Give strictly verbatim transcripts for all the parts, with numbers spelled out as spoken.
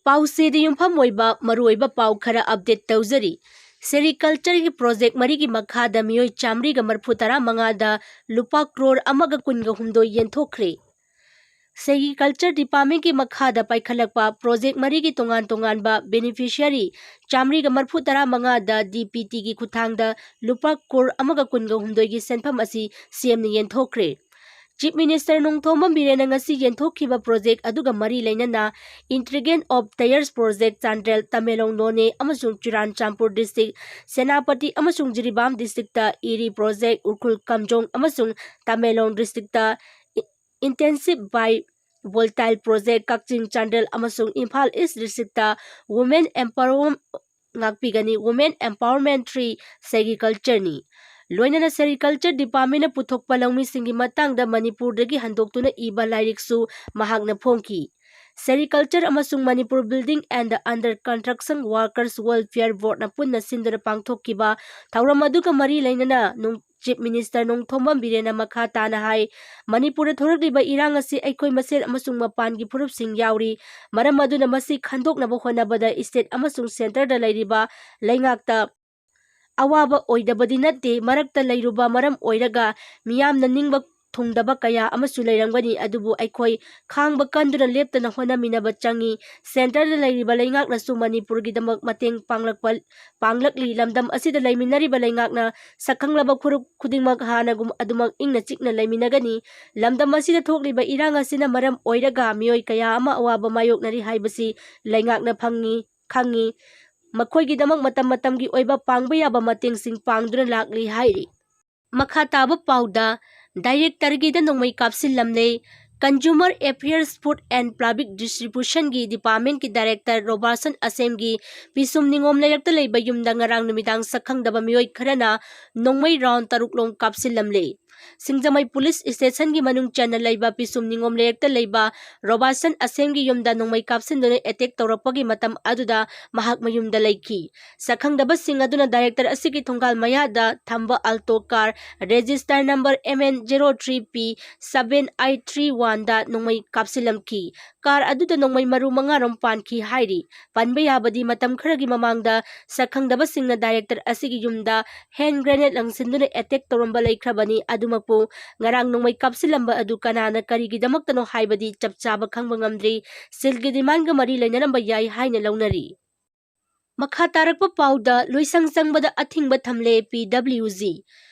ꯄꯥꯎꯆꯦꯗ ꯌꯨꯝꯐꯝ ꯑꯣꯏꯕ ꯃꯔꯨꯑꯣꯏꯕ ꯄꯥꯎ ꯈꯔ update ꯇꯧꯖꯔꯤ꯫ Sericultureꯒꯤ project ꯃꯔꯤꯒꯤ ꯃꯈꯥꯗ ꯃꯤꯑꯣꯏ ꯆꯥꯃꯔꯤꯒ ꯃꯔꯤꯐꯨ ꯇꯔꯥ ꯃꯉꯥꯗ ꯂꯨꯄꯥ ꯀ꯭ꯔꯣꯔ ꯑꯃꯒ ꯀꯨꯟꯒ ꯍꯨꯝꯗꯣꯏ ꯌꯦꯟꯊꯣꯛꯈ꯭ꯔꯦ꯫ Sericulture Departmentꯀꯤ ꯃꯈꯥꯗ ꯄꯥꯏꯈꯠꯂꯛꯄ project ꯃꯔꯤꯒꯤ ꯇꯣꯉꯥꯟ ꯇꯣꯉꯥꯟꯕ beneficiary ꯆꯥꯃꯔꯤꯒ ꯃꯔꯤꯐꯨ ꯇꯔꯥ ꯃꯉꯥꯗ DBTꯒꯤ ꯈꯨꯠꯊꯥꯡꯗ ꯂꯨꯄꯥ ꯀ꯭ꯔꯣꯔ ꯑꯃꯒ ꯀꯨꯟꯒ ꯍꯨꯝꯗꯣꯏꯒꯤ ꯁꯦꯟꯐꯝ ꯑꯁꯤ CMꯅ ꯌꯦꯟꯊꯣꯛꯈ꯭ꯔꯦ꯫ Chief Minister ꯅꯣꯡꯊꯣꯝꯕꯝ ꯕꯤꯔꯦꯟꯅ ꯉꯁꯤ ꯌꯦꯟꯊꯣꯛꯈꯤꯕ project ꯑꯗꯨꯒ ꯃꯔꯤ ꯂꯩꯅꯅ Integrate of Tiers project Chandel, Tamenglong, ꯅꯣꯅꯦ ꯑꯃꯁꯨꯡ ꯆꯨꯔꯥꯟꯆꯥꯟꯄꯨꯔ district, ꯁꯦꯅꯥꯄꯇꯤ ꯑꯃꯁꯨꯡ ꯖꯤꯔꯤꯕꯥꯝ districtꯇ ꯏꯔꯤ project, ꯎꯈ꯭ꯔꯨꯜ ꯀꯥꯝꯖꯣꯡ ꯑꯃꯁꯨꯡ Tamenglong districtꯇ E-, Intensive Bi-, Volatile project, ꯀꯛꯆꯤꯡ, ꯆꯥꯟꯗꯦꯜ ꯑꯃꯁꯨꯡ Imphal East districtꯇ Women Empower-, ꯉꯥꯛꯄꯤꯒꯅꯤ꯫ Women Empowerment three Sericultureꯅꯤ꯫ ꯂꯣꯏꯅꯅ Sericulture Departmentꯅ ꯄꯨꯊꯣꯛꯄ ꯂꯧꯃꯤꯁꯤꯡꯒꯤ ꯃꯇꯥꯡꯗ ꯃꯅꯤꯄꯨꯔꯗꯒꯤ ꯍꯟꯗꯣꯛꯇꯨꯅ ꯏꯕ ꯂꯥꯏꯔꯤꯛꯁꯨ ꯃꯍꯥꯛꯅ ꯐꯣꯡꯈꯤ꯫ Sericulture ꯑꯃꯁꯨꯡ Manipur Building and Under Construction Workers Welfare Boardꯅ ꯄꯨꯟꯅ ꯁꯤꯟꯗꯨꯅ ꯄꯥꯡꯊꯣꯛꯈꯤꯕ ꯊꯧꯔꯝ ꯑꯗꯨꯒ ꯃꯔꯤ ꯂꯩꯅꯅ ꯅꯣꯡ-, Chief Minister ꯅꯣꯡꯊꯣꯝꯕꯝ ꯕꯤꯔꯦꯟꯅ ꯃꯈꯥ ꯇꯥꯅ ꯍꯥꯏ, ꯃꯅꯤꯄꯨꯔꯗ ꯊꯣꯔꯛꯂꯤꯕ ꯏꯔꯥꯡ ꯑꯁꯤ ꯑꯩꯈꯣꯏ ꯃꯁꯦꯜ ꯑꯃꯁꯨꯡ ꯃꯄꯥꯟꯒꯤ ꯐꯨꯔꯨꯞꯁꯤꯡ ꯌꯥꯎꯔꯤ꯫ ꯃꯔꯝ ꯑꯗꯨꯅ ꯃꯁꯤ ꯈꯟꯗꯣꯛꯅꯕ ꯍꯣꯠꯅꯕꯗ state ꯑꯃꯁꯨꯡ centreꯗ ꯂꯩꯔꯤꯕ ꯂꯩꯉꯥꯛꯇ ꯑꯋꯥꯕ ꯑꯣꯏꯗꯕꯗꯤ ꯅꯠꯇꯦ, ꯃꯔꯛꯇ ꯂꯩꯔꯨꯕ ꯃꯔꯝ ꯑꯣꯏꯔꯒ ꯃꯤꯌꯥꯝꯅ ꯅꯤꯡꯕ ꯊꯨꯡꯗꯕ ꯀꯌꯥ ꯑꯃꯁꯨ ꯂꯩꯔꯝꯒꯅꯤ, ꯑꯗꯨꯕꯨ ꯑꯩꯈꯣꯏ ꯈꯥꯡꯕ ꯀꯟꯗꯨꯅ ꯂꯦꯞꯇꯅ ꯍꯣꯠꯅꯃꯤꯟꯅꯕ ꯆꯪꯏ꯫ Centreꯗ ꯂꯩꯔꯤꯕ ꯂꯩꯉꯥꯛꯅꯁꯨ ꯃꯅꯤꯄꯨꯔꯒꯤꯗꯃꯛ ꯃꯇꯦꯡ ꯄꯥꯡꯂꯛꯄ, ꯄꯥꯡꯂꯛꯂꯤ꯫ ꯂꯝꯗꯝ ꯑꯁꯤꯗ ꯂꯩꯃꯤꯟꯅꯔꯤꯕ ꯂꯩꯉꯥꯛꯅ ꯁꯛꯈꯪꯂꯕ ꯐꯨꯔꯨꯞ ꯈꯨꯗꯤꯡꯃꯛ ꯍꯥꯟꯅꯒꯨꯝ ꯑꯗꯨꯃꯛ ꯏꯪꯅ ꯆꯤꯛꯅ ꯂꯩꯃꯤꯟꯅꯒꯅꯤ꯫ ꯂꯝꯗꯝ ꯑꯁꯤꯗ ꯊꯣꯛꯂꯤꯕ ꯏꯔꯥꯡ ꯑꯁꯤꯅ ꯃꯔꯝ ꯑꯣꯏꯔꯒ ꯃꯤꯑꯣꯏ ꯀꯌꯥ ꯑꯃ ꯑꯋꯥꯕ ꯃꯥꯌꯣꯛꯅꯔꯤ ꯍꯥꯏꯕꯁꯤ ꯂꯩꯉꯥꯛꯅ ꯐꯪꯉꯤ, ꯈꯪꯉꯤ꯫ ꯃꯈꯣꯏꯒꯤꯗꯃꯛ ꯃꯇꯝ ꯃꯇꯝꯒꯤ ꯑꯣꯏꯕ ꯄꯥꯡꯕ ꯌꯥꯕ ꯃꯇꯦꯡꯁꯤꯡ ꯄꯥꯡꯗꯨꯅ ꯂꯥꯛꯂꯤ ꯍꯥꯏꯔꯤ꯫ ꯃꯈꯥ ꯇꯥꯕ ꯄꯥꯎꯗ Directorꯒꯤꯗ ꯅꯣꯡꯃꯩ ꯀꯥꯞꯁꯤꯜꯂꯝꯂꯦ꯫ Consumer Affairs, Food and Public Distributionꯒꯤ Departmentꯀꯤ Director Robertson ꯑꯁꯦꯝꯒꯤ ꯄꯤꯁꯨꯝ ꯅꯤꯉꯣꯝ ꯂꯩꯔꯛꯇ ꯂꯩꯕ ꯌꯨꯝꯗ ꯉꯔꯥꯡ ꯅꯨꯃꯤꯗꯥꯡ ꯁꯛꯈꯪꯗꯕ ꯃꯤꯑꯣꯏ ꯈꯔꯅ ꯅꯣꯡꯃꯩ round ꯇꯔꯨꯛ ꯂꯣꯝ ꯀꯥꯞꯁꯤꯜꯂꯝꯂꯦ꯫ ꯁꯤꯡꯖꯃꯩ ꯄꯨꯂꯤꯁ ꯁ꯭ꯇꯦꯁꯟꯒꯤ ꯃꯅꯨꯡ ꯆꯟꯅ ꯂꯩꯕ ꯄꯤꯁꯨꯝ ꯅꯤꯉꯣꯝ ꯂꯩꯔꯛꯇ ꯂꯩꯕ ꯔꯣꯕꯥꯁꯟ ꯑꯁꯦꯝꯒꯤ ꯌꯨꯝꯗ ꯅꯣꯡꯃꯩ ꯀꯥꯞꯁꯤꯟꯗꯨꯅ ꯑꯦꯇꯦꯛ ꯇꯧꯔꯛꯄꯒꯤ ꯃꯇꯝ ꯑꯗꯨꯗ ꯃꯍꯥꯛ ꯃꯌꯨꯝꯗ ꯂꯩꯈꯤ꯫ ꯁꯛꯈꯪꯗꯕꯁꯤꯡ ꯑꯗꯨꯅ ꯗꯥꯏꯔꯦꯛꯇꯔ ꯑꯁꯤꯒꯤ ꯊꯣꯡꯒꯥꯜ ꯃꯌꯥꯗ ꯊꯝꯕ Alto car register number M N zero three P seven eight three one ꯗ ꯅꯣꯡꯃꯩ ꯀꯥꯞꯁꯤꯜꯂꯝꯈꯤ꯫ ꯀꯥꯔ ꯑꯗꯨꯗ ꯅꯣꯡꯃꯩ ꯃꯔꯨ ꯃꯉꯥꯔꯣꯝ ꯄꯥꯟꯈꯤ ꯍꯥꯏꯔꯤ꯫ ꯄꯟꯕ ꯌꯥꯕꯗꯤ, ꯃꯇꯝ ꯈꯔꯒꯤ ꯃꯃꯥꯡꯗ ꯁꯛꯈꯪꯗꯕꯁꯤꯡꯅ ꯗꯥꯏꯔꯦꯛꯇꯔ ꯑꯁꯤꯒꯤ ꯌꯨꯝꯗ ꯍꯦꯟ ꯒ꯭ꯔꯦꯅꯦꯗ ꯂꯪꯁꯤꯟꯗꯨꯅ ꯑꯦꯇꯦꯛ ꯇꯧꯔꯝꯕ ꯂꯩꯈ꯭ꯔꯕꯅꯤ꯫ ꯑꯗꯨꯃꯛꯄꯨ, ꯉꯔꯥꯡ ꯅꯣꯡꯃꯩ ꯀꯥꯞꯁꯤꯜꯂꯝꯕ ꯑꯗꯨ ꯀꯅꯥꯅ ꯀꯔꯤꯒꯤꯗꯃꯛꯇꯅꯣ ꯍꯥꯏꯕꯗꯤ ꯆꯞ ꯆꯥꯕ ꯈꯪꯕ ꯉꯝꯗ꯭ꯔꯤ꯫ ꯁꯤꯜꯒꯤ ꯗꯤꯃꯥꯟꯒ ꯃꯔꯤ ꯂꯩꯅꯔꯝꯕ ꯌꯥꯏ ꯍꯥꯏꯅ ꯂꯧꯅꯔꯤ꯫ ꯃꯈꯥ ꯇꯥꯔꯛꯄ ꯄꯥꯎꯗ, ꯂꯣꯏꯁꯪ ꯆꯪꯕꯗ ꯑꯊꯤꯡꯕ ꯊꯝꯂꯦ P W G꯫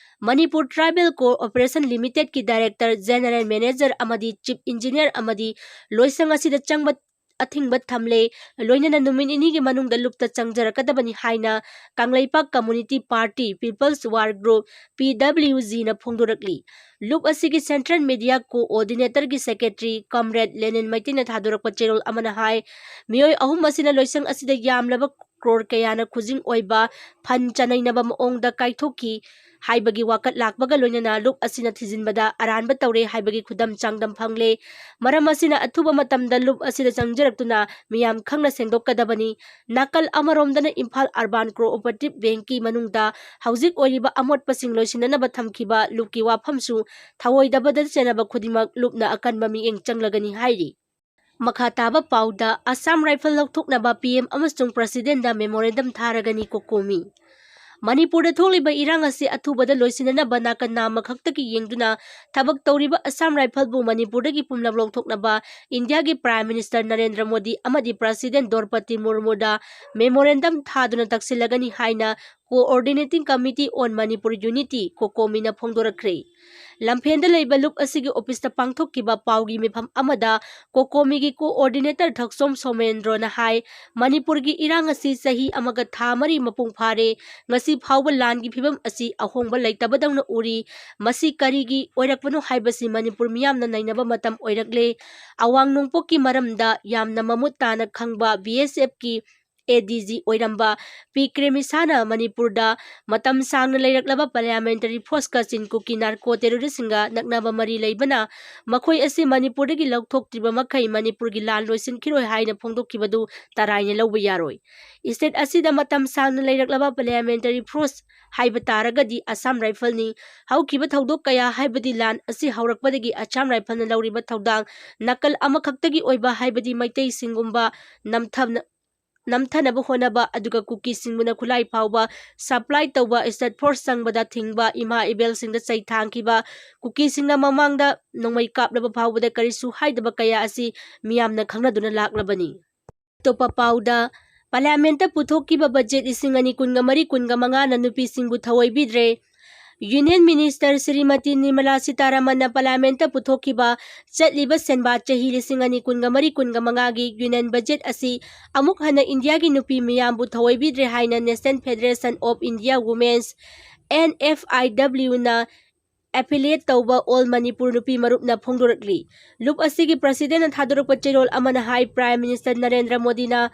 Manipur tribal cooperation ꯂꯤꯃꯤꯇꯦꯗꯀꯤ ꯗꯥꯏꯔꯦꯛꯇꯔ ꯖꯦꯅꯦꯔꯦꯜ ꯃꯦꯅꯦꯖꯔ ꯑꯃꯗꯤ ꯆꯤꯐ ꯏꯟꯖꯤꯅꯤꯌꯔ ꯑꯃꯗꯤ ꯂꯣꯏꯁꯪ ꯑꯁꯤꯗ ꯆꯪꯕ ꯑꯊꯤꯡꯕ ꯊꯝꯂꯦ, ꯂꯣꯏꯅꯅ ꯅꯨꯃꯤꯠ ꯅꯤꯅꯤꯒꯤ ꯃꯅꯨꯡꯗ ꯂꯨꯞꯇ ꯆꯪꯖꯔꯛꯀꯗꯕꯅꯤ ꯍꯥꯏꯅ Kangleipak community party, people's war group, P W G ꯅ ꯐꯣꯡꯗꯣꯔꯛꯂꯤ꯫ ꯂꯨꯞ ꯑꯁꯤꯒꯤ ꯁꯦꯟꯇ꯭ꯔꯦꯜ ꯃꯦꯗꯤꯌꯥ ꯀꯣꯑꯣꯔꯗꯤꯅꯦꯇꯔꯒꯤ ꯁꯦꯀ꯭ꯔꯦꯇꯔꯤ ꯀꯝꯔꯦꯗ ꯂꯦꯅꯤꯟ ꯃꯩꯇꯩꯅ ꯊꯥꯗꯣꯔꯛꯄ ꯆꯦꯔꯣꯜ ꯑꯃꯅ ꯍꯥꯏ, ꯃꯤꯑꯣꯏ ꯑꯍꯨꯝ ꯑꯁꯤꯅ ꯂꯣꯏꯁꯪ ꯑꯁꯤꯗ ꯌꯥꯝꯂꯕ ꯀ꯭ꯔꯣꯔ ꯀꯌꯥꯅ ꯈꯨꯖꯤꯡ ꯑꯣꯏꯕ ꯐꯟ ꯆꯅꯩꯅꯕ ꯃꯑꯣꯡꯗ ꯀꯥꯏꯊꯣꯛꯈꯤ ꯍꯥꯏꯕꯒꯤ ꯋꯥꯀꯠ ꯂꯥꯛꯄꯒ ꯂꯣꯏꯅꯅ ꯂꯨꯞ ꯑꯁꯤꯅ ꯊꯤꯖꯤꯟꯕꯗ ꯑꯔꯥꯟꯕ ꯇꯧꯔꯦ ꯍꯥꯏꯕꯒꯤ ꯈꯨꯗꯝ ꯆꯥꯡꯗꯝ ꯐꯪꯂꯦ꯫ ꯃꯔꯝ ꯑꯁꯤꯅ ꯑꯊꯨꯕ ꯃꯇꯝꯗ ꯂꯨꯞ ꯑꯁꯤꯗ ꯆꯪꯖꯔꯛꯇꯨꯅ ꯃꯤꯌꯥꯝ ꯈꯪꯅ ꯁꯦꯡꯗꯣꯛꯀꯗꯕꯅꯤ꯫ ꯅꯥꯀꯜ ꯑꯃꯔꯣꯝꯗꯅ ꯏꯝꯐꯥꯜ ꯑꯔꯕꯥꯟ ꯀꯣꯑꯣꯄꯔꯦꯇꯤꯚ ꯕꯦꯡꯀꯤ ꯃꯅꯨꯡꯗ ꯍꯧꯖꯤꯛ ꯑꯣꯏꯔꯤꯕ ꯑꯃꯣꯠꯄꯁꯤꯡ ꯂꯣꯏꯁꯤꯟꯅꯅꯕ ꯊꯝꯈꯤꯕ ꯂꯨꯞꯀꯤ ꯋꯥꯐꯝꯁꯨ ꯊꯧꯑꯣꯏꯗꯕꯗ ꯆꯦꯟꯅꯕ ꯈꯨꯗꯤꯡꯃꯛ ꯂꯨꯞꯅ ꯑꯀꯟꯕ ꯃꯤꯠꯌꯦꯡ ꯆꯪꯂꯒꯅꯤ ꯍꯥꯏꯔꯤ꯫ ꯃꯈꯥ ꯇꯥꯕ ꯄꯥꯎꯗ, ꯑꯁꯥꯝ ꯔꯥꯏꯐꯜ ꯂꯧꯊꯣꯛꯅꯕ P M ꯑꯃꯁꯨꯡ ꯄ꯭ꯔꯁꯤꯗꯦꯟꯗ ꯃꯦꯃꯣꯔꯦꯟꯗꯝ ꯊꯥꯔꯒꯅꯤ ꯀꯣꯀꯣꯃꯤ꯫ ꯃꯅꯤꯄꯨꯔꯗ ꯊꯣꯛꯂꯤꯕ ꯏꯔꯥꯡ ꯑꯁꯤ ꯑꯊꯨꯕꯗ ꯂꯣꯏꯁꯤꯟꯅꯅꯕ ꯅꯥꯀꯟ ꯅꯥꯝꯃ ꯈꯛꯇꯒꯤ ꯌꯦꯡꯗꯨꯅ ꯊꯕꯛ ꯇꯧꯔꯤꯕ ꯑꯁꯥꯝ ꯔꯥꯏꯐꯜꯕꯨ ꯃꯅꯤꯄꯨꯔꯗꯒꯤ ꯄꯨꯝꯅꯃꯛ ꯂꯧꯊꯣꯛꯅꯕ ꯏꯟꯗꯤꯌꯥꯒꯤ ꯄ꯭ꯔꯥꯏꯝ ꯃꯤꯅꯤꯁꯇꯔ ꯅꯔꯦꯟꯗ꯭ꯔ ꯃꯣꯗꯤ ꯑꯃꯗꯤ ꯄ꯭ꯔꯁꯤꯗꯦꯟ ꯗ꯭ꯔꯧꯄꯗꯤ ꯃꯨꯔꯃꯨꯗ ꯃꯦꯃꯣꯔꯦꯟꯗꯝ ꯊꯥꯗꯨꯅ ꯇꯛꯁꯤꯜꯂꯒꯅꯤ ꯍꯥꯏꯅ Coordinating Committee on Manipur Unity, ꯀꯣꯀꯣꯃꯤꯅ ꯐꯣꯡꯗꯣꯔꯛꯈ꯭ꯔꯦ꯫ ꯂꯝꯐꯦꯟꯗ ꯂꯩꯕ ꯂꯨꯞ ꯑꯁꯤꯒꯤ ꯑꯣꯐꯤꯁꯇ ꯄꯥꯡꯊꯣꯛꯈꯤꯕ ꯄꯥꯎꯒꯤ ꯃꯤꯐꯝ ꯑꯃꯗ ꯀꯣꯀꯣꯃꯤꯒꯤ ꯀꯣꯑꯣꯔꯗꯤꯅꯦꯇꯔ ꯊꯛꯁꯣꯝ ꯁꯣꯃꯦꯟꯗ꯭ꯔꯣꯅ ꯍꯥꯏ, ꯃꯅꯤꯄꯨꯔꯒꯤ ꯏꯔꯥꯡ ꯑꯁꯤ ꯆꯍꯤ ꯑꯃꯒ ꯊꯥ ꯃꯔꯤ ꯃꯄꯨꯡ ꯐꯥꯔꯦ꯫ ꯉꯁꯤ ꯐꯥꯎꯕ ꯂꯥꯟꯒꯤ ꯐꯤꯕꯝ ꯑꯁꯤ ꯑꯍꯣꯡꯕ ꯂꯩꯇꯕꯗꯧꯅ ꯎꯔꯤ꯫ ꯃꯁꯤ ꯀꯔꯤꯒꯤ ꯑꯣꯏꯔꯛꯄꯅꯣ ꯍꯥꯏꯕꯁꯤ ꯃꯅꯤꯄꯨꯔ ꯃꯤꯌꯥꯝꯅ ꯅꯩꯅꯕ ꯃꯇꯝ ꯑꯣꯏꯔꯛꯂꯦ꯫ ꯑꯋꯥꯡ ꯅꯣꯡꯄꯣꯛꯀꯤ ꯃꯔꯝꯗ ꯌꯥꯝꯅ ꯃꯃꯨꯠ ꯇꯥꯅ ꯈꯪꯕ B S F ꯀꯤ ꯑꯦ ꯗꯤ ꯖꯤ ꯑꯣꯏꯔꯝꯕ ꯄꯤ ꯀ꯭ꯔꯦꯃꯤꯁꯥꯅ ꯃꯅꯤꯄꯨꯔꯗ ꯃꯇꯝ ꯁꯥꯡꯅ ꯂꯩꯔꯛꯂꯕ parliamentary forceꯀ ꯆꯤꯟ ꯀꯨꯀꯤ narco terroristꯁꯤꯡꯒ ꯅꯛꯅꯕ ꯃꯔꯤ ꯂꯩꯕꯅ ꯃꯈꯣꯏ ꯑꯁꯤ ꯃꯅꯤꯄꯨꯔꯗꯒꯤ ꯂꯧꯊꯣꯛꯇ꯭ꯔꯤꯕ ꯃꯈꯩ ꯃꯅꯤꯄꯨꯔꯒꯤ ꯂꯥꯟ ꯂꯣꯏꯁꯤꯟꯈꯤꯔꯣꯏ ꯍꯥꯏꯅ ꯐꯣꯡꯗꯣꯛꯈꯤꯕꯗꯨ ꯇꯔꯥꯏꯅ ꯂꯧꯕ ꯌꯥꯔꯣꯏ꯫ State ꯑꯁꯤꯗ ꯃꯇꯝ ꯁꯥꯡꯅ ꯂꯩꯔꯛꯂꯕ parliamentary force ꯍꯥꯏꯕ ꯇꯥꯔꯒꯗꯤ Assam Riflesꯅꯤ꯫ ꯍꯧꯈꯤꯕ ꯊꯧꯗꯣꯛ ꯀꯌꯥ ꯍꯥꯏꯕꯗꯤ ꯂꯥꯟ ꯑꯁꯤ ꯍꯧꯔꯛꯄꯗꯒꯤ Assam Riflesꯅ ꯂꯧꯔꯤꯕ ꯊꯧꯗꯥꯡ ꯅꯥꯀꯜ ꯑꯃꯈꯛꯇꯒꯤ ꯑꯣꯏꯕ ꯍꯥꯏꯕꯗꯤ ꯃꯩꯇꯩꯁꯤꯡꯒꯨꯝꯕ ꯅꯝꯊꯕꯅ-, ꯅꯝꯊꯅꯕ ꯍꯣꯠꯅꯕ, ꯑꯗꯨꯒ ꯀꯨꯀꯤꯁꯤꯡꯕꯨꯅ ꯈꯨꯠꯂꯥꯏ ꯐꯥꯎꯕ supply ꯇꯧꯕ, state force ꯆꯪꯕꯗ ꯊꯤꯡꯕ, ꯏꯃꯥ ꯏꯕꯦꯜꯁꯤꯡꯗ ꯆꯩ ꯊꯥꯡꯈꯤꯕ, ꯀꯨꯀꯤꯁꯤꯡꯅ ꯃꯃꯥꯡꯗ ꯅꯣꯡꯃꯩ ꯀꯥꯞꯂꯕ ꯐꯥꯎꯕꯗ ꯀꯔꯤꯁꯨ ꯍꯥꯏꯗꯕ ꯀꯌꯥ ꯑꯁꯤ ꯃꯤꯌꯥꯝꯅ ꯈꯪꯅꯗꯨꯅ ꯂꯥꯛꯂꯕꯅꯤ꯫ ꯑꯇꯣꯞꯄ ꯄꯥꯎꯗ, Parliamentꯇ ꯄꯨꯊꯣꯛꯈꯤꯕ budget ꯂꯤꯁꯤꯡ ꯑꯅꯤ ꯀꯨꯟꯒ ꯃꯔꯤ ꯀꯨꯟꯒ ꯃꯉꯥꯅ ꯅꯨꯄꯤꯁꯤꯡꯕꯨ ꯊꯧꯑꯣꯏꯕꯤꯗ꯭ꯔꯦ꯫ Union Minister ꯁ꯭ꯔꯤꯃꯇꯤ ꯅꯤꯔꯃꯂꯥ ꯁꯤꯇꯥꯔꯥꯃꯟꯅ Parliamentꯇ ꯄꯨꯊꯣꯛꯈꯤꯕ ꯆꯠꯂꯤꯕ ꯁꯦꯟꯕꯥ ꯆꯍꯤ ꯂꯤꯁꯤꯡ ꯑꯅꯤ ꯀꯨꯟꯒ ꯃꯔꯤ ꯀꯨꯟꯒ ꯃꯉꯥꯒꯤ Union budget ꯑꯁꯤ ꯑꯃꯨꯛ ꯍꯟꯅ ꯏꯟꯗꯤꯌꯥꯒꯤ ꯅꯨꯄꯤ ꯃꯤꯌꯥꯝꯕꯨ ꯊꯧꯑꯣꯏꯕꯤꯗ꯭ꯔꯦ ꯍꯥꯏꯅ National Federation of India Women's, N F I W ꯅ affiliate ꯇꯧꯕ All Manipur ꯅꯨꯄꯤ ꯃꯔꯨꯞꯅ ꯐꯣꯡꯗꯣꯔꯛꯂꯤ꯫ ꯂꯨꯞ ꯑꯁꯤꯒꯤ Presidentꯅ ꯊꯥꯗꯣꯔꯛꯄ ꯆꯦꯔꯣꯜ ꯑꯃꯅ ꯍꯥꯏ, Prime Minister ꯅꯔꯦꯟꯗ꯭ꯔ ꯃꯣꯗꯤꯅ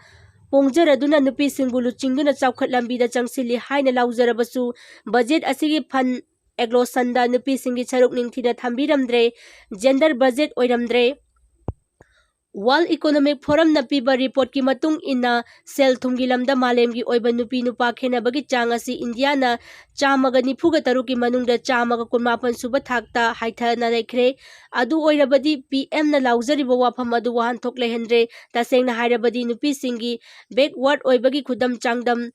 ꯄꯣꯡꯖꯔꯗꯨꯅ ꯅꯨꯄꯤꯁꯤꯡꯕꯨ ꯂꯨꯆꯤꯡꯗꯨꯅ ꯆꯥꯎꯈꯠ ꯂꯝꯕꯤꯗ ꯆꯪꯁꯤꯜꯂꯤ ꯍꯥꯏꯅ ꯂꯥꯎꯖꯔꯕꯁꯨ, budget ꯑꯁꯤꯒꯤ fund allocationꯗ ꯅꯨꯄꯤꯁꯤꯡꯒꯤ ꯁꯔꯨꯛ ꯅꯤꯡꯊꯤꯅ ꯊꯝꯕꯤꯔꯝꯗ꯭ꯔꯦ, gender budget ꯑꯣꯏꯔꯝꯗ꯭ꯔꯦ꯫ World Economic Forumꯅ ꯄꯤꯕ reportꯀꯤ ꯃꯇꯨꯡ ꯏꯟꯅ, ꯁꯦꯜ ꯊꯨꯝꯒꯤ ꯂꯝꯗ ꯃꯥꯂꯦꯝꯒꯤ ꯑꯣꯏꯕ ꯅꯨꯄꯤ ꯅꯨꯄꯥ ꯈꯦꯠꯅꯕꯒꯤ ꯆꯥꯡ ꯑꯁꯤ ꯏꯟꯗꯤꯌꯥꯅ ꯆꯥꯝꯃꯒ ꯅꯤꯐꯨꯒ ꯇꯔꯨꯛꯀꯤ ꯃꯅꯨꯡꯗ ꯆꯥꯝꯃꯒ ꯀꯨꯟꯃꯥꯄꯟ ꯁꯨꯕ ꯊꯥꯛꯇ ꯍꯥꯏꯊꯅ ꯂꯩꯈ꯭ꯔꯦ꯫ ꯑꯗꯨ ꯑꯣꯏꯔꯕꯗꯤ ꯄꯤ ꯑꯦꯝꯅ ꯂꯥꯎꯖꯔꯤꯕ ꯋꯥꯐꯝ ꯑꯗꯨ ꯋꯥꯍꯟꯊꯣꯛ ꯂꯩꯍꯟꯗ꯭ꯔꯦ꯫ ꯇꯁꯦꯡꯅ ꯍꯥꯏꯔꯕꯗꯤ ꯅꯨꯄꯤꯁꯤꯡꯒꯤ backward ꯑꯣꯏꯕꯒꯤ ꯈꯨꯗꯝ ꯆꯥꯡꯗꯝ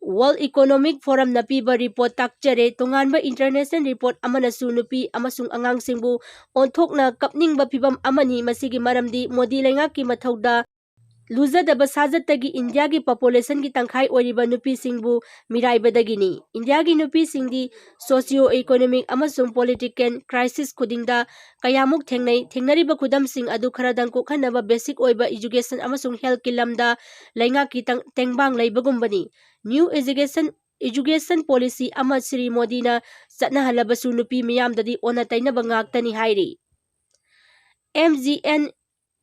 World Economic Forumꯅ ꯄꯤꯕ report ꯇꯥꯛꯆꯔꯦ꯫ ꯇꯣꯉꯥꯟꯕ international report ꯑꯃꯅꯁꯨ ꯅꯨꯄꯤ ꯑꯃꯁꯨꯡ ꯑꯉꯥꯡꯁꯤꯡꯕꯨ ꯑꯣꯟꯊꯣꯛꯅ ꯀꯞꯅꯤꯡꯕ ꯐꯤꯚꯝ ꯑꯃꯅꯤ꯫ ꯃꯁꯤꯒꯤ ꯃꯔꯝꯗꯤ ꯃꯣꯗꯤ ꯂꯩꯉꯥꯛꯀꯤ ꯃꯊꯧꯗ ꯂꯨꯖꯗꯕ ꯁꯥꯖꯠꯇꯒꯤ ꯏꯟꯗꯤꯌꯥꯒꯤ populationꯒꯤ ꯇꯪꯈꯥꯏ ꯑꯣꯏꯔꯤꯕ ꯅꯨꯄꯤꯁꯤꯡꯕꯨ ꯃꯤꯔꯥꯏꯕꯗꯒꯤꯅꯤ꯫ ꯏꯟꯗꯤꯌꯥꯒꯤ ꯅꯨꯄꯤꯁꯤꯡꯗꯤ socio economic ꯑꯃꯁꯨꯡ political crisis ꯈꯨꯗꯤꯡꯗ ꯀꯌꯥꯃꯨꯛ ꯊꯦꯡꯅꯩ꯫ ꯊꯦꯡꯅꯔꯤꯕ ꯈꯨꯗꯝꯁꯤꯡ ꯑꯗꯨ ꯈꯔꯗꯪ ꯀꯣꯛꯍꯟꯅꯕ basic ꯑꯣꯏꯕ education ꯑꯃꯁꯨꯡ healthꯀꯤ ꯂꯝꯗ ꯂꯩꯉꯥꯛꯀꯤ ꯇꯪ-, ꯇꯦꯡꯕꯥꯡ ꯂꯩꯕꯒꯨꯝꯕꯅꯤ꯫ New education, education policy ꯑꯃ ꯁ꯭ꯔꯤ ꯃꯣꯗꯤꯅ ꯆꯠꯅꯍꯜꯂꯕꯁꯨ ꯅꯨꯄꯤ ꯃꯤꯌꯥꯝꯗꯗꯤ ꯑꯣꯟꯅ ꯇꯩꯅꯕ ꯉꯥꯛꯇꯅꯤ ꯍꯥꯏꯔꯤ꯫ M G N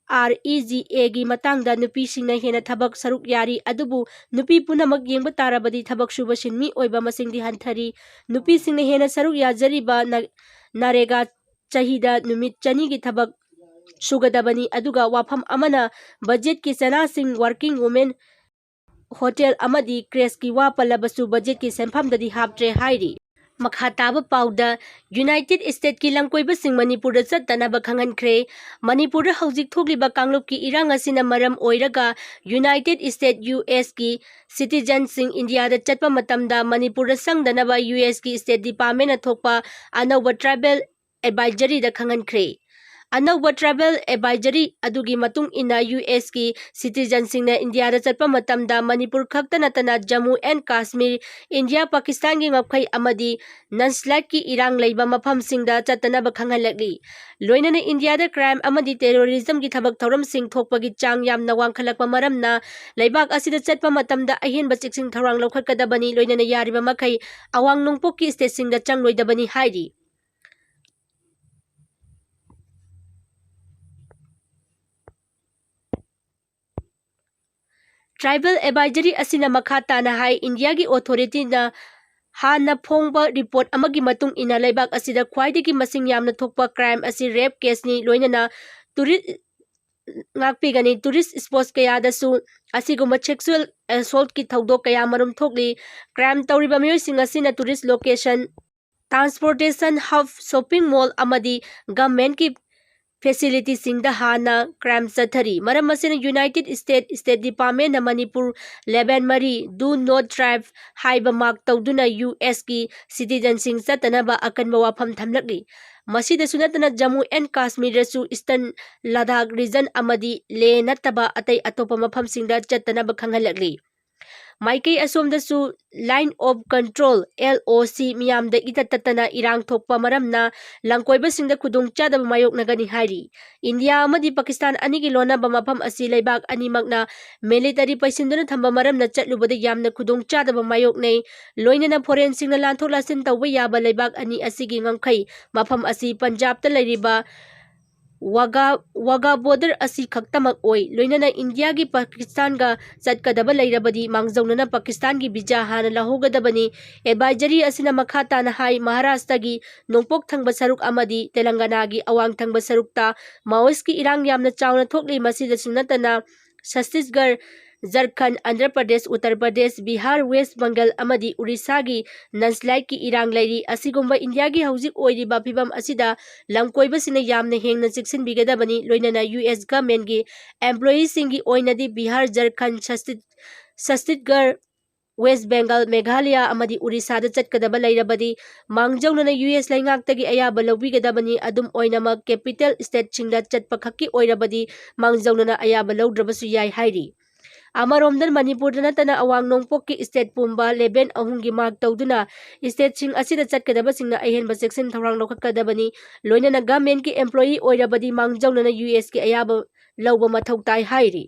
REGAꯒꯤ ꯃꯇꯥꯡꯗ ꯅꯨꯄꯤꯁꯤꯡꯅ ꯍꯦꯟꯅ ꯊꯕꯛ ꯁꯔꯨꯛ ꯌꯥꯔꯤ, ꯑꯗꯨꯕꯨ ꯅꯨꯄꯤ ꯄꯨꯝꯅꯃꯛ ꯌꯦꯡꯕ ꯇꯥꯔꯕꯗꯤ ꯊꯕꯛ ꯁꯨꯕꯁꯤꯡ ꯃꯤꯑꯣꯏꯕ ꯃꯁꯤꯡꯗꯤ ꯍꯟꯊꯔꯤ꯫ ꯅꯨꯄꯤꯁꯤꯡꯅ ꯍꯦꯟꯅ ꯁꯔꯨꯛ ꯌꯥꯖꯔꯤꯕ ꯅ-, ꯅꯔꯦꯒꯥ ꯆꯍꯤꯗ ꯅꯨꯃꯤꯠ ꯆꯅꯤꯒꯤ ꯊꯕꯛ ꯁꯨꯒꯗꯕꯅꯤ, ꯑꯗꯨꯒ ꯋꯥꯐꯝ ꯑꯃꯅ ꯕꯖꯦꯠꯀꯤ ꯆꯅꯥꯁꯤꯡ working women, hotel ꯑꯃꯗꯤ crecheꯀꯤ ꯋꯥ ꯄꯜꯂꯕꯁꯨ ꯕꯖꯦꯠꯀꯤ ꯁꯦꯟꯐꯝꯗꯗꯤ ꯍꯥꯞꯇ꯭ꯔꯦ ꯍꯥꯏꯔꯤ꯫ ꯃꯈꯥ ꯇꯥꯕ ꯄꯥꯎꯗ, ꯌꯨꯅꯥꯏꯇꯦꯗ ꯁ꯭ꯇꯦꯠꯀꯤ ꯂꯝꯀꯣꯏꯕꯁꯤꯡ ꯃꯅꯤꯄꯨꯔꯗ ꯆꯠꯇꯅꯕ ꯈꯪꯍꯟꯈ꯭ꯔꯦ꯫ ꯃꯅꯤꯄꯨꯔꯗ ꯍꯧꯖꯤꯛ ꯊꯣꯛꯂꯤꯕ ꯀꯥꯡꯂꯨꯞꯀꯤ ꯏꯔꯥꯡ ꯑꯁꯤꯅ ꯃꯔꯝ ꯑꯣꯏꯔꯒ ꯌꯨꯅꯥꯏꯇꯦꯗ ꯁ꯭ꯇꯦꯠ, USꯀꯤ citizenꯁꯤꯡ ꯏꯟꯗꯤꯌꯥꯗ ꯆꯠꯄ ꯃꯇꯝꯗ ꯃꯅꯤꯄꯨꯔꯗ ꯆꯪꯗꯅꯕ USꯀꯤ State Departmentꯅ ꯊꯣꯛꯄ ꯑꯅꯧꯕ travel advisoryꯗ ꯈꯪꯍꯟꯈ꯭ꯔꯦ꯫ ꯑꯅꯧꯕ travel advisory ꯑꯗꯨꯒꯤ ꯃꯇꯨꯡ ꯏꯟꯅ USꯀꯤ citizenꯁꯤꯡꯅ ꯏꯟꯗꯤꯌꯥꯗ ꯆꯠꯄ ꯃꯇꯝꯗ ꯃꯅꯤꯄꯨꯔ ꯈꯛꯇ ꯅꯠꯇꯅ ꯖꯝꯃꯨ and ꯀꯥꯁꯃꯤꯔ, ꯏꯟꯗꯤꯌꯥ ꯄꯥꯀꯤꯁꯇꯥꯟꯒꯤ ꯉꯝꯈꯩ ꯑꯃꯗꯤ ꯅꯟꯁꯂꯥꯏꯠꯀꯤ ꯏꯔꯥꯡ ꯂꯩꯕ ꯃꯐꯝꯁꯤꯡꯗ ꯆꯠꯇꯅꯕ ꯈꯪꯍꯜꯂꯛꯂꯤ꯫ ꯂꯣꯏꯅꯅ ꯏꯟꯗꯤꯌꯥꯗ crime ꯑꯃꯗꯤ terrorismꯒꯤ ꯊꯕꯛ ꯊꯧꯔꯝꯁꯤꯡ ꯊꯣꯛꯄꯒꯤ ꯆꯥꯡ ꯌꯥꯝꯅ ꯋꯥꯡꯈꯠꯂꯛꯄ ꯃꯔꯝꯅ ꯂꯩꯕꯥꯛ ꯑꯁꯤꯗ ꯆꯠꯄ ꯃꯇꯝꯗ ꯑꯍꯦꯟꯕ ꯆꯦꯛꯁꯤꯟ ꯊꯧꯔꯥꯡ ꯂꯧꯈꯠꯀꯗꯕꯅꯤ, ꯂꯣꯏꯅꯅ ꯌꯥꯔꯤꯕ ꯃꯈꯩ ꯑꯋꯥꯡ ꯅꯣꯡꯄꯣꯛꯀꯤ stateꯁꯤꯡꯗ ꯆꯪꯂꯣꯏꯗꯕꯅꯤ ꯍꯥꯏꯔꯤ꯫ Travel advisory ꯑꯁꯤꯅ ꯃꯈꯥ ꯇꯥꯅ ꯍꯥꯏ, ꯏꯟꯗꯤꯌꯥꯒꯤ authorityꯅ ꯍꯥꯟꯅ ꯐꯣꯡꯕ report ꯑꯃꯒꯤ ꯃꯇꯨꯡ ꯏꯟꯅ ꯂꯩꯕꯥꯛ ꯑꯁꯤꯗ ꯈ꯭ꯋꯥꯏꯗꯒꯤ ꯃꯁꯤꯡ ꯌꯥꯝꯅ ꯊꯣꯛꯄ crime ꯑꯁꯤ rape caseꯅꯤ, ꯂꯣꯏꯅꯅ tourist ꯉꯥꯛꯄꯤꯒꯅꯤ꯫ Tourist spots ꯀꯌꯥꯗꯁꯨ ꯑꯁꯤꯒꯨꯝꯕ sexual assaultꯀꯤ ꯊꯧꯗꯣꯛ ꯀꯌꯥ ꯃꯔꯨꯝ ꯊꯣꯛꯂꯤ꯫ Crime ꯇꯧꯔꯤꯕ ꯃꯤꯑꯣꯏꯁꯤꯡ ꯑꯁꯤꯅ tourist location, transportation hub, shopping mall ꯑꯃꯗꯤ governmentꯀꯤ facilityꯁꯤꯡꯗ ꯍꯥꯟꯅ crime ꯆꯠꯊꯔꯤ꯫ ꯃꯔꯝ ꯑꯁꯤꯅ United States State Departmentꯅ ꯃꯅꯤꯄꯨꯔ ꯂꯦꯕꯦꯟ ꯃꯔꯤ Do Not Drive ꯍꯥꯏꯕ mark ꯇꯧꯗꯨꯅ USꯀꯤ citizenꯁꯤꯡ ꯆꯠꯇꯅꯕ ꯑꯀꯟꯕ ꯋꯥꯐꯝ ꯊꯝꯂꯛꯂꯤ꯫ ꯃꯁꯤꯗꯁꯨ ꯅꯠꯇꯅ Jammu and ꯀꯥꯁꯃꯤꯔꯗꯁꯨ Eastern Ladakh region ꯑꯃꯗꯤ ꯂꯦ ꯅꯠꯇꯕ ꯑꯇꯩ ꯑꯇꯣꯞꯄ ꯃꯐꯝꯁꯤꯡꯗ ꯆꯠꯇꯅꯕ ꯈꯪꯍꯜꯂꯛꯂꯤ꯫ ꯃꯥꯏꯀꯩ ꯑꯁꯣꯝꯗꯁꯨ Line of Control, LOC, ꯃꯤꯌꯥꯝꯗ ꯏꯇꯠ ꯇꯠꯇꯅ ꯏꯔꯥꯡ ꯊꯣꯛꯄ ꯃꯔꯝꯅ ꯂꯝꯀꯣꯏꯕꯁꯤꯡꯗ ꯈꯨꯗꯣꯡꯆꯥꯗꯕ ꯃꯥꯌꯣꯛꯅꯒꯅꯤ ꯍꯥꯏꯔꯤ꯫ ꯏꯟꯗꯤꯌꯥ ꯑꯃꯗꯤ ꯄꯥꯀꯤꯁꯇꯥꯟ ꯑꯅꯤꯒꯤ ꯂꯣꯟꯅꯕ ꯃꯐꯝ ꯑꯁꯤ ꯂꯩꯕꯥꯛ ꯑꯅꯤꯃꯛꯅ military ꯄꯩꯁꯤꯟꯗꯨꯅ ꯊꯝꯕ ꯃꯔꯝꯅ ꯆꯠꯂꯨꯕꯗ ꯌꯥꯝꯅ ꯈꯨꯗꯣꯡꯆꯥꯗꯕ ꯃꯥꯌꯣꯛꯅꯩ꯫ ꯂꯣꯏꯅꯅ foreignꯁꯤꯡꯅ ꯂꯥꯟꯊꯣꯛ ꯂꯥꯟꯁꯤꯟ ꯇꯧꯕ ꯌꯥꯕ ꯂꯩꯕꯥꯛ ꯑꯅꯤ ꯑꯁꯤꯒꯤ ꯉꯝꯈꯩ꯫ ꯃꯐꯝ ꯑꯁꯤ ꯄꯟꯖꯥꯕꯇ ꯂꯩꯔꯤꯕ ꯋꯥꯒꯥ ꯋꯥꯒꯥ ꯕꯣꯔꯗꯔ ꯑꯁꯤ ꯈꯛꯇꯃꯛ ꯑꯣꯏ꯫ ꯂꯣꯏꯅꯅ ꯏꯟꯗꯤꯌꯥꯒꯤ ꯄꯥꯀꯤꯁꯇꯥꯟꯒ ꯆꯠꯀꯗꯕ ꯂꯩꯔꯕꯗꯤ ꯃꯥꯡꯖꯧꯅꯅ ꯄꯥꯀꯤꯁꯇꯥꯟꯒꯤ ꯚꯤꯖꯥ ꯍꯥꯟꯅ ꯂꯧꯍꯧꯒꯗꯕꯅꯤ꯫ ꯑꯦꯗꯚꯥꯏꯖꯔꯤ ꯑꯁꯤꯅ ꯃꯈꯥ ꯇꯥꯅ ꯍꯥꯏ, ꯃꯍꯥꯔꯥꯁꯇ꯭ꯔꯒꯤ ꯅꯣꯡꯄꯣꯛ ꯊꯪꯕ ꯁꯔꯨꯛ ꯑꯃꯗꯤ ꯇꯦꯂꯪꯒꯅꯥꯒꯤ ꯑꯋꯥꯡ ꯊꯪꯕ ꯁꯔꯨꯛꯇ ꯃꯥꯑꯣꯏꯁꯀꯤ ꯏꯔꯥꯡ ꯌꯥꯝꯅ ꯆꯥꯎꯅ ꯊꯣꯛꯂꯤ꯫ ꯃꯁꯤꯗꯁꯨ ꯅꯠꯇꯅ ꯁꯠꯇꯤꯁꯒꯔ, ꯖꯔꯈꯟ, ꯑꯟꯙ꯭ꯔ ꯄ꯭ꯔꯗꯦꯁ, ꯎꯠꯇꯔ ꯄ꯭ꯔꯗꯦꯁ, ꯕꯤꯍꯥꯔ, ꯋꯦꯁ ꯕꯪꯒꯜ ꯑꯃꯗꯤ ꯎꯔꯤꯁꯥꯒꯤ ꯅꯟꯁꯂꯥꯏꯠꯀꯤ ꯏꯔꯥꯡ ꯂꯩꯔꯤ꯫ ꯑꯁꯤꯒꯨꯝꯕ ꯏꯟꯗꯤꯌꯥꯒꯤ ꯍꯧꯖꯤꯛ ꯑꯣꯏꯔꯤꯕ ꯐꯤꯕꯝ ꯑꯁꯤꯗ ꯂꯝꯀꯣꯏꯕꯁꯤꯡꯅ ꯌꯥꯝꯅ ꯍꯦꯟꯅ ꯆꯦꯛꯁꯤꯟꯕꯤꯒꯗꯕꯅꯤ꯫ ꯂꯣꯏꯅꯅ ꯌꯨ ꯑꯦꯁ ꯒꯚꯔꯟꯃꯦꯟꯠꯀꯤ ꯑꯦꯝꯄ꯭ꯂꯣꯌꯤꯁꯤꯡꯒꯤ ꯑꯣꯏꯅꯗꯤ ꯕꯤꯍꯥꯔ, ꯖꯔꯈꯟ, ꯁꯠꯇꯤ-, ꯁꯠꯇꯤꯁꯒꯔ, ꯋꯦꯁ ꯕꯦꯡꯒꯜ, ꯃꯦꯘꯥꯂꯌꯥ ꯑꯃꯗꯤ ꯎꯔꯤꯁꯥꯗ ꯆꯠꯀꯗꯕ ꯂꯩꯔꯕꯗꯤ ꯃꯥꯡꯖꯧꯅꯅ ꯌꯨ ꯑꯦꯁ ꯂꯩꯉꯥꯛꯇꯒꯤ ꯑꯌꯥꯕ ꯂꯧꯕꯤꯒꯗꯕꯅꯤ꯫ ꯑꯗꯨꯝ ꯑꯣꯏꯅꯃꯛ, ꯀꯦꯄꯤꯇꯦꯜ ꯁ꯭ꯇꯦꯠꯁꯤꯡꯗ ꯆꯠꯄ ꯈꯛꯀꯤ ꯑꯣꯏꯔꯕꯗꯤ ꯃꯥꯡꯖꯧꯅꯅ ꯑꯌꯥꯕ ꯂꯧꯗ꯭ꯔꯕꯁꯨ ꯌꯥꯏ ꯍꯥꯏꯔꯤ꯫ ꯑꯃꯔꯣꯝꯗ, ꯃꯅꯤꯄꯨꯔꯗ ꯅꯠꯇꯅ ꯑꯋꯥꯡ ꯅꯣꯡꯄꯣꯛꯀꯤ ꯁ꯭ꯇꯦꯠ ꯄꯨꯝꯕ ꯂꯦꯚꯦꯜ ꯑꯍꯨꯝꯒꯤ ꯃꯥꯔꯛ ꯇꯧꯗꯨꯅ ꯁ꯭ꯇꯦꯠꯁꯤꯡ ꯑꯁꯤꯗ ꯆꯠꯀꯗꯕꯁꯤꯡꯅ ꯑꯍꯦꯟꯕ ꯆꯦꯛꯁꯤꯟ ꯊꯧꯔꯥꯡ ꯂꯧꯈꯠꯀꯗꯕꯅꯤ꯫ ꯂꯣꯏꯅꯅ ꯒꯚꯔꯟꯃꯦꯟꯠꯀꯤ ꯑꯦꯝꯄ꯭ꯂꯣꯌꯤ ꯑꯣꯏꯔꯕꯗꯤ ꯃꯥꯡꯖꯧꯅꯅ ꯌꯨ ꯑꯦꯁꯀꯤ ꯑꯌꯥꯕ ꯂꯧꯕ ꯃꯊꯧ ꯇꯥꯏ ꯍꯥꯏꯔꯤ꯫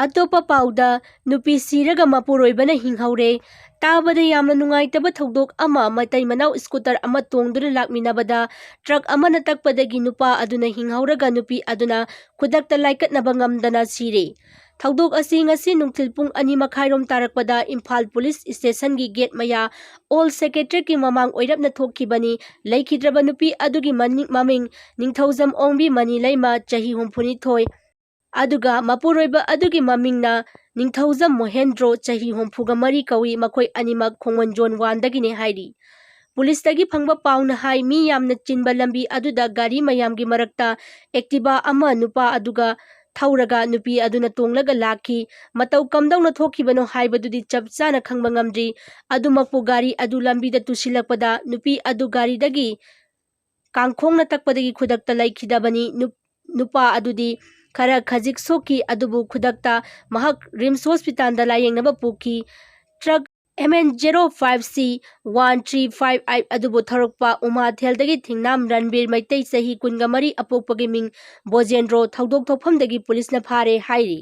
ꯑꯇꯣꯞꯄ ꯄꯥꯎꯗ, ꯅꯨꯄꯤ ꯁꯤꯔꯒ ꯃꯄꯨꯔꯣꯏꯕꯅ ꯍꯤꯡꯍꯧꯔꯦ꯫ ꯇꯥꯕꯗ ꯌꯥꯝꯅ ꯅꯨꯡꯉꯥꯏꯇꯕ ꯊꯧꯗꯣꯛ ꯑꯃ꯫ ꯃꯇꯩ ꯃꯅꯥꯎ ꯁ꯭ꯀꯨꯇꯔ ꯑꯃ ꯇꯣꯡꯗꯨꯅ ꯂꯥꯛꯃꯤꯟꯅꯕꯗ ꯇ꯭ꯔꯛ ꯑꯃꯅ ꯇꯛꯄꯗꯒꯤ ꯅꯨꯄꯥ ꯑꯗꯨꯅ ꯍꯤꯡꯍꯧꯔꯒ ꯅꯨꯄꯤ ꯑꯗꯨꯅ ꯈꯨꯗꯛꯇ ꯂꯥꯏꯀꯠꯅꯕ ꯉꯝꯗꯅ ꯁꯤꯔꯦ꯫ ꯊꯧꯗꯣꯛ ꯑꯁꯤ ꯉꯁꯤ ꯅꯨꯡꯊꯤꯜ ꯄꯨꯡ ꯑꯅꯤ ꯃꯈꯥꯏꯔꯣꯝ ꯇꯥꯔꯛꯄꯗ ꯏꯝꯐꯥꯜ ꯄꯨꯂꯤꯁ ꯁ꯭ꯇꯦꯁꯟꯒꯤ ꯒꯦꯠ ꯃꯌꯥ ꯑꯣꯜ ꯁꯦꯀ꯭ꯔꯦꯇꯔꯤꯌꯦꯠꯀꯤ ꯃꯃꯥꯡ ꯑꯣꯏꯔꯞꯅ ꯊꯣꯛꯈꯤꯕꯅꯤ꯫ ꯂꯩꯈꯤꯗ꯭ꯔꯕ ꯅꯨꯄꯤ ꯑꯗꯨꯒꯤ ꯃꯅꯤꯡ-, ꯃꯃꯤꯡ ꯅꯤꯡꯊꯧꯖꯝ ꯑꯣꯡꯕꯤ ꯃꯅꯤꯂꯩꯃ, ꯆꯍꯤ ꯍꯨꯝꯐꯨꯅꯤꯊꯣꯏ, ꯑꯗꯨꯒ ꯃꯄꯨꯔꯣꯏꯕ ꯑꯗꯨꯒꯤ ꯃꯃꯤꯡꯅ ꯅꯤꯡꯊꯧꯖꯝ ꯃꯣꯍꯦꯟꯗ꯭ꯔꯣ, ꯆꯍꯤ ꯍꯨꯝꯐꯨꯒ ꯃꯔꯤ ꯀꯧꯏ꯫ ꯃꯈꯣꯏ ꯑꯅꯤꯃꯛ ꯈꯣꯡꯃꯟ ꯖꯣꯟ ꯋꯥꯟꯗꯒꯤꯅꯤ ꯍꯥꯏꯔꯤ꯫ ꯄꯨꯂꯤꯁꯇꯒꯤ ꯐꯪꯕ ꯄꯥꯎꯅ ꯍꯥꯏ, ꯃꯤ ꯌꯥꯝꯅ ꯆꯤꯟꯕ ꯂꯝꯕꯤ ꯑꯗꯨꯗ ꯒꯥꯔꯤ ꯃꯌꯥꯝꯒꯤ ꯃꯔꯛꯇ ꯑꯦꯛꯇꯤꯚꯥ ꯑꯃ ꯅꯨꯄꯥ ꯑꯗꯨꯒ ꯊꯧꯔꯒ ꯅꯨꯄꯤ ꯑꯗꯨꯅ ꯇꯣꯡꯂꯒ ꯂꯥꯛꯈꯤ꯫ ꯃꯇꯧ ꯀꯝꯗꯧꯅ ꯊꯣꯛꯈꯤꯕꯅꯣ ꯍꯥꯏꯕꯗꯨꯗꯤ ꯆꯞ ꯆꯥꯅ ꯈꯪꯕ ꯉꯝꯗ꯭ꯔꯤ꯫ ꯑꯗꯨꯃꯛꯄꯨ, ꯒꯥꯔꯤ ꯑꯗꯨ ꯂꯝꯕꯤꯗ ꯇꯨꯁꯤꯜꯂꯛꯄꯗ ꯅꯨꯄꯤ ꯑꯗꯨ ꯒꯥꯔꯤꯗꯒꯤ ꯀꯥꯡꯈꯣꯡꯅ ꯇꯛꯄꯗꯒꯤ ꯈꯨꯗꯛꯇ ꯂꯩꯈꯤꯗꯕꯅꯤ꯫ ꯅꯨꯞ-, ꯅꯨꯄꯥ ꯑꯗꯨꯗꯤ ꯈꯔ ꯈꯖꯤꯛ ꯁꯣꯛꯈꯤ, ꯑꯗꯨꯕꯨ ꯈꯨꯗꯛꯇ ꯃꯍꯥꯛ ꯔꯤꯝꯁ ꯍꯣꯁꯄꯤꯇꯥꯜꯗ ꯂꯥꯌꯦꯡꯅꯕ ꯄꯨꯈꯤ꯫ Truck M N zero five C one three five eight ꯑꯗꯨꯕꯨ ꯊꯧꯔꯛꯄ ꯎꯃꯥꯊꯦꯜꯗꯒꯤ ꯊꯤꯡꯅꯥꯝ ꯔꯟꯕꯤꯔ ꯃꯩꯇꯩ, ꯆꯍꯤ ꯀꯨꯟꯒ ꯃꯔꯤ, ꯑꯄꯣꯛꯄꯒꯤ ꯃꯤꯡ ꯕꯣꯖꯦꯟꯗ꯭ꯔꯣ, ꯊꯧꯗꯣꯛ ꯊꯣꯛꯐꯝꯗꯒꯤ ꯄꯨꯂꯤꯁꯅ ꯐꯥꯔꯦ ꯍꯥꯏꯔꯤ꯫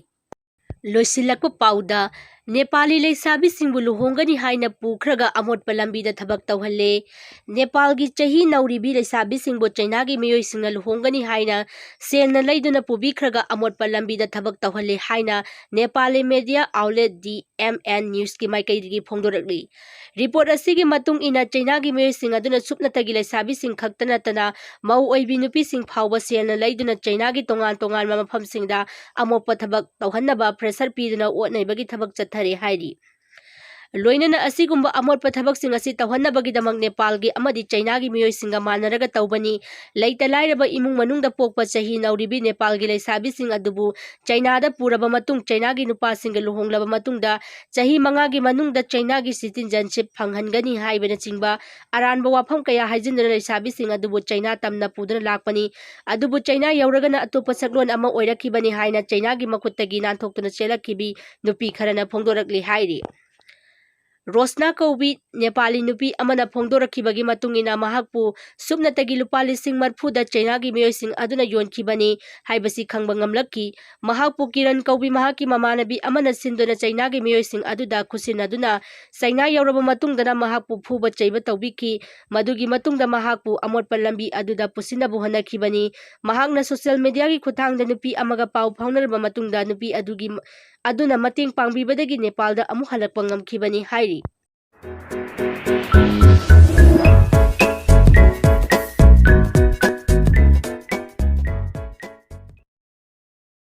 ꯂꯣꯏꯁꯤꯜꯂꯛꯄ ꯄꯥꯎꯗ, ꯅꯦꯄꯥꯂꯤ ꯂꯩꯁꯥꯕꯤꯁꯤꯡꯕꯨ ꯂꯨꯍꯣꯡꯒꯅꯤ ꯍꯥꯏꯅ ꯄꯨꯈ꯭ꯔꯒ ꯑꯃꯣꯠꯄ ꯂꯝꯕꯤꯗ ꯊꯕꯛ ꯇꯧꯍꯜꯂꯦ꯫ ꯅꯦꯄꯥꯜꯒꯤ ꯆꯍꯤ ꯅꯧꯔꯤꯕꯤ ꯂꯩꯁꯥꯕꯤꯁꯤꯡꯕꯨ ꯆꯩꯅꯥꯒꯤ ꯃꯤꯑꯣꯏꯁꯤꯡꯅ ꯂꯨꯍꯣꯡꯒꯅꯤ ꯍꯥꯏꯅ ꯁꯦꯜꯅ ꯂꯩꯗꯨꯅ ꯄꯨꯕꯤꯈ꯭ꯔꯒ ꯑꯃꯣꯠꯄ ꯂꯝꯕꯤꯗ ꯊꯕꯛ ꯇꯧꯍꯜꯂꯦ ꯍꯥꯏꯅ Nepali media outlet D M N News ꯀꯤ ꯃꯥꯏꯀꯩꯗꯒꯤ ꯐꯣꯡꯗꯣꯔꯛꯂꯤ꯫ Report ꯑꯁꯤꯒꯤ ꯃꯇꯨꯡ ꯏꯟꯅ ꯆꯩꯅꯥꯒꯤ ꯃꯤꯑꯣꯏꯁꯤꯡ ꯑꯗꯨꯅ ꯁꯨꯞꯅꯇꯒꯤ ꯂꯩꯁꯥꯕꯤꯁꯤꯡ ꯈꯛꯇ ꯅꯠꯇꯅ ꯃꯧ ꯑꯣꯏꯕꯤ ꯅꯨꯄꯤꯁꯤꯡ ꯐꯥꯎꯕ ꯁꯦꯜꯅ ꯂꯩꯗꯨꯅ ꯆꯩꯅꯥꯒꯤ ꯇꯣꯉꯥꯟ ꯇꯣꯉꯥꯟꯕ ꯃꯐꯝꯁꯤꯡꯗ ꯑꯃꯣꯠꯄ ꯊꯕꯛ ꯇꯧꯍꯟꯅꯕ pressure ꯄꯤꯗꯨꯅ ꯑꯣꯠ ꯅꯩꯕꯒꯤ ꯊꯕꯛ ꯆꯠꯊꯔꯦ ꯍꯥꯏꯔꯤ꯫ ꯂꯣꯏꯅꯅ ꯑꯁꯤꯒꯨꯝꯕ ꯑꯃꯣꯠꯄ ꯊꯕꯛꯁꯤꯡ ꯑꯁꯤ ꯇꯧꯍꯟꯅꯕꯒꯤꯗꯃꯛ ꯅꯦꯄꯥꯜꯒꯤ ꯑꯃꯗꯤ ꯆꯩꯅꯥꯒꯤ ꯃꯤꯑꯣꯏꯁꯤꯡꯒ ꯃꯥꯟꯅꯔꯒ ꯇꯧꯕꯅꯤ꯫ ꯂꯩꯇ ꯂꯥꯏꯔꯕ ꯏꯃꯨꯡ ꯃꯅꯨꯡꯗ ꯄꯣꯛꯄ ꯆꯍꯤ ꯅꯧꯔꯤꯕꯤ ꯅꯦꯄꯥꯜꯒꯤ ꯂꯩꯁꯥꯕꯤꯁꯤꯡ ꯑꯗꯨꯕꯨ ꯆꯩꯅꯥꯗ ꯄꯨꯔꯕ ꯃꯇꯨꯡ, ꯆꯩꯅꯥꯒꯤ ꯅꯨꯄꯥꯁꯤꯡꯒ ꯂꯨꯍꯣꯡꯂꯕ ꯃꯇꯨꯡꯗ ꯆꯍꯤ ꯃꯉꯥꯒꯤ ꯃꯅꯨꯡꯗ ꯆꯩꯅꯥꯒꯤ citizenship ꯐꯪꯍꯟꯒꯅꯤ ꯍꯥꯏꯕꯅꯆꯤꯡꯕ ꯑꯔꯥꯟꯕ ꯋꯥꯐꯝ ꯀꯌꯥ ꯍꯥꯏꯖꯤꯟꯗꯨꯅ ꯂꯩꯁꯥꯕꯤꯁꯤꯡ ꯑꯗꯨꯕꯨ ꯆꯩꯅꯥ ꯇꯝꯅ ꯄꯨꯗꯨꯅ ꯂꯥꯛꯄꯅꯤ꯫ ꯑꯗꯨꯕꯨ ꯆꯩꯅꯥ ꯌꯧꯔꯒꯅ ꯑꯇꯣꯞꯄ ꯁꯛꯂꯣꯟ ꯑꯃ ꯑꯣꯏꯔꯛꯈꯤꯕꯅꯤ ꯍꯥꯏꯅ ꯆꯩꯅꯥꯒꯤ ꯃꯈꯨꯠꯇꯒꯤ ꯅꯥꯟꯊꯣꯛꯇꯨꯅ ꯆꯦꯜꯂꯛꯈꯤꯕꯤ ꯅꯨꯄꯤ ꯈꯔꯅ ꯐꯣꯡꯗꯣꯔꯛꯂꯤ ꯍꯥꯏꯔꯤ꯫ ꯔꯣꯁꯅꯥ ꯀꯧꯕꯤ ꯅꯦꯄꯥꯂꯤ ꯅꯨꯄꯤ ꯑꯃꯅ ꯐꯣꯡꯗꯣꯔꯛꯈꯤꯕꯒꯤ ꯃꯇꯨꯡ ꯏꯟꯅ, ꯃꯍꯥꯛꯄꯨ ꯁꯨꯞꯅꯇꯒꯤ ꯂꯨꯄꯥ ꯂꯤꯁꯤꯡ ꯃꯔꯤꯐꯨꯗ ꯆꯩꯅꯥꯒꯤ ꯃꯤꯑꯣꯏꯁꯤꯡ ꯑꯗꯨꯅ ꯌꯣꯟꯈꯤꯕꯅꯤ ꯍꯥꯏꯕꯁꯤ ꯈꯪꯕ ꯉꯝꯂꯛꯈꯤ꯫ ꯃꯍꯥꯛꯄꯨ ꯀꯤꯔꯟ ꯀꯧꯕꯤ ꯃꯍꯥꯛꯀꯤ ꯃꯃꯥꯟꯅꯕꯤ ꯑꯃꯅ ꯁꯤꯟꯗꯨꯅ ꯆꯩꯅꯥꯒꯤ ꯃꯤꯑꯣꯏꯁꯤꯡ ꯑꯗꯨꯗ ꯈꯨꯠꯁꯤꯟꯅꯗꯨꯅ ꯆꯩꯅꯥ ꯌꯧꯔꯕ ꯃꯇꯨꯡꯗꯅ ꯃꯍꯥꯛꯄꯨ ꯐꯨꯕ ꯆꯩꯕ ꯇꯧꯕꯤꯈꯤ꯫ ꯃꯗꯨꯒꯤ ꯃꯇꯨꯡꯗ ꯃꯍꯥꯛꯄꯨ ꯑꯃꯣꯠꯄ ꯂꯝꯕꯤ ꯑꯗꯨꯗ ꯄꯨꯁꯤꯟꯅꯕ ꯍꯣꯠꯅꯈꯤꯕꯅꯤ꯫ ꯃꯍꯥꯛꯅ social media ꯒꯤ ꯈꯨꯠꯊꯥꯡꯗ ꯅꯨꯄꯤ ꯑꯃꯒ ꯄꯥꯎ ꯐꯥꯎꯅꯔꯕ ꯃꯇꯨꯡꯗ ꯅꯨꯄꯤ ꯑꯗꯨꯒꯤ, ꯑꯗꯨꯅ ꯃꯇꯦꯡ ꯄꯥꯡꯕꯤꯕꯗꯒꯤ ꯅꯦꯄꯥꯜꯗ ꯑꯃꯨꯛ ꯍꯜꯂꯛꯄ ꯉꯝꯈꯤꯕꯅꯤ ꯍꯥꯏꯔꯤ꯫